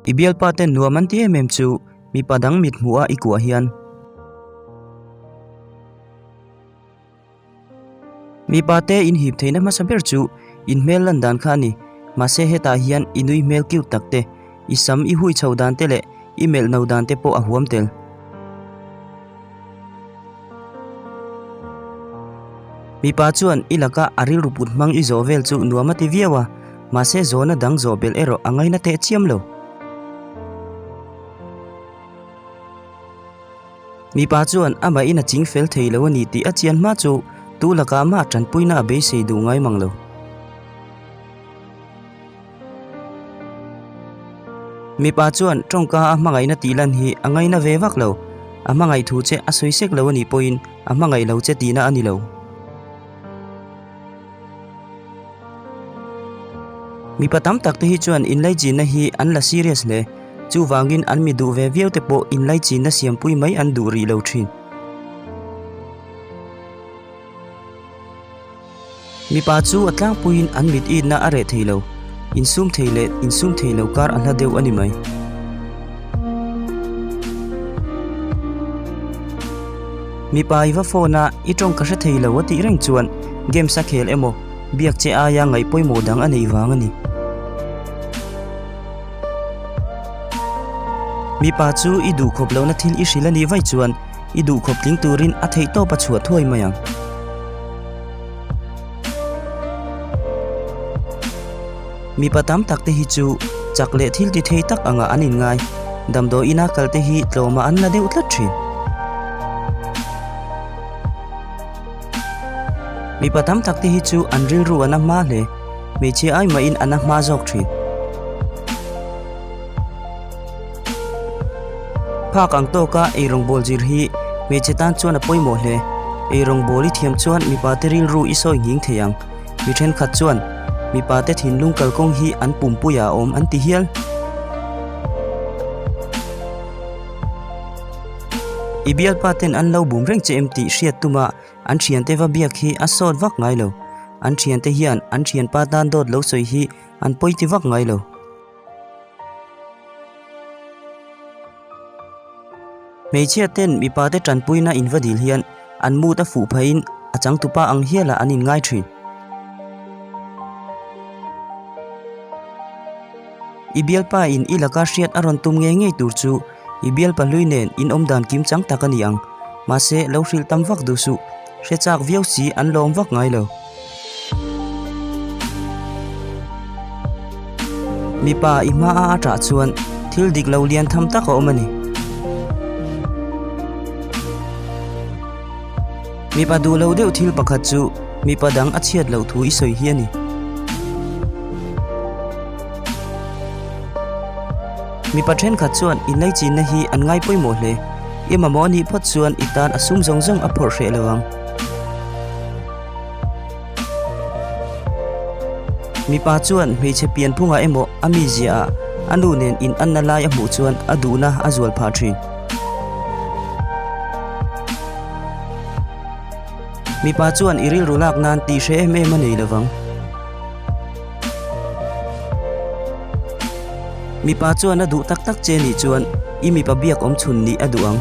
I bialpa ten nuam an ti em em chu mipa dang mit hmuh a i kuah hian. Mipa te in hip theihna hmasa ber chu in hmel lan dan kha a ni. Mahse hetah hian i nui hmel cute tak te, i sam i hui chho dan te leh i melh no dan te pawh a huam tel. Mipa chuan i laka a rilru put hmang i zawh vel chu nuam a ti viau a, mahse zawhna dang zawh belh erawh a ngaina teh chiam lo. Mipa chuan amahin a ching fel thei lo a ni tih a chian hma chu tu lakah mah tanpuina a beisei duh ngai mang lo. Mipa chuan tawngka a hmangaihna tih lan hi a ngaina ve vak lo. A hmangaih thu che a sawi sek lo a nih pawhin a hmangaih lo che tihna a ni lo. Mipa tam tak te hi chuan inlaichinna hi an la serious hle. Chuvangin an mi duh ve viau te pawh inlaichinna siampui mai an duh rih lo thin. Mipa chu a tlangpuiin an mit itna a reh thei lo, insum thei leh insum thei lo kar a hla deuh a ni mai. Mipa i va phone a, i tawng ka hre thei lo a tih reng chuan games a khel emaw, biak che aia ngaih pawimawh dang a neih vang a ni. Mipa chu i duhkhawp lohna thil i hrilh a nih vaih chuan I duhkhawp tling turin a theihtawp a chhuah thuai mai ang. Mipa tam tak te hi chu chak leh thil ti thei tak angah an inngai. Damdawi ina kal te hi tlawmah an la deuh tlat thin. Mipa tam tak te hi chu an rilru an a hma hle. Hmeichhia ai mahin an a hma zawk thin. Phak ang tawka eirawngbawl zir hi hmeichhe tan chuan a pawimawh hle. Eirawngbawl i thiam chuan mipa te rilru i sawi nghing thei ang. Mi thenkhat chuan mipa te thinlung kalkawng hi an pumpuiah a awm an ti hial. I bialpa ten an lo bum reng che em tih hriat tuma an thiante va biak hi a sawt vak ngai lo. An thiante hian an thianpa tan dawt lo sawi hi an pawi ti vak ngai lo. Hmeichhia ten mipa te tanpuina in va dil hian an mood a fuh pheiin a changtupa ang hialah an inngai thin. I bialpa in i laka hriat a rawn tum ngei ngei tur chu i bialpa hlui nen in awm dan kim chang tak a ni ang. Mahse lo hrilh tam vak duh suh, hre chak viau si an lawm vak ngai lo. Mipa i hma a a tah chuan thil dik lo lian tham tak a awm a ni. Mipa duh lo deuh thil pakhat chu mipa dang a chhiat loh thu i sawi hi a ni. Mipa thenkhat chuan inlaichinna hi an ngai pawimawh hle. I mamawh a nih phawt chuan i tan a sum zawng zawng a phawrh hreh lo ang. Mipa chuan hmeichhe pian phungah emaw a mizia ah a nu nen in anna lai a hmuh chuan a duhna a zual phah thin. Mipa chuan i rilru lak nan tih hre em em a nei lovang. Mipa chuan a duh tak tak che nih chuan i mipa biak awm chhun nih a duh ang.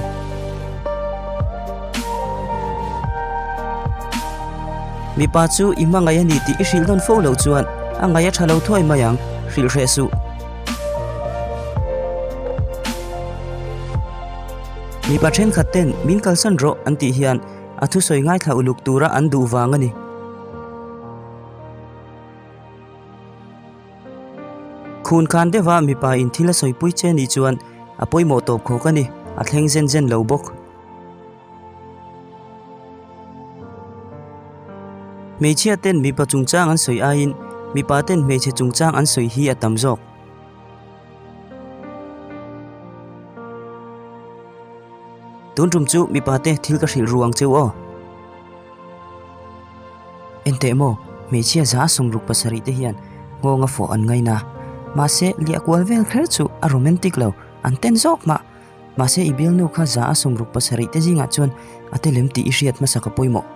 Mipa chu i hmangaih a ni tih i hrilh nawn fo loh chuan a ngaih a tha lo thuai mai ang, hrilh hreh suh. Mipa thenkhat ten min kalsan rawh an tih hian a thusawi ngaithla uluk tura an duh vang a ni. Khun khan deuha mipa in thil a sawipui che nih chuan a pawimawh tawp khawk a ni, a thleng zen zen lo bawk. Hmeichhia ten mipa chungchang an sawi aiin mipa ten hmeichhe chungchang an sawi hi a tam zawk. Tun tum chu mipa te thil ka hrilh ru ang cheu aw. Enteh maw, hmeichhia za 67 te hian nghawnga fawh an ngaina. Mahse liah kual vel kher chu a romantic lo, an ten zawk mah. Mahse i bialnu kha 167 te zingah chuan a te lem tih i hriat hmasa ka pawimawh.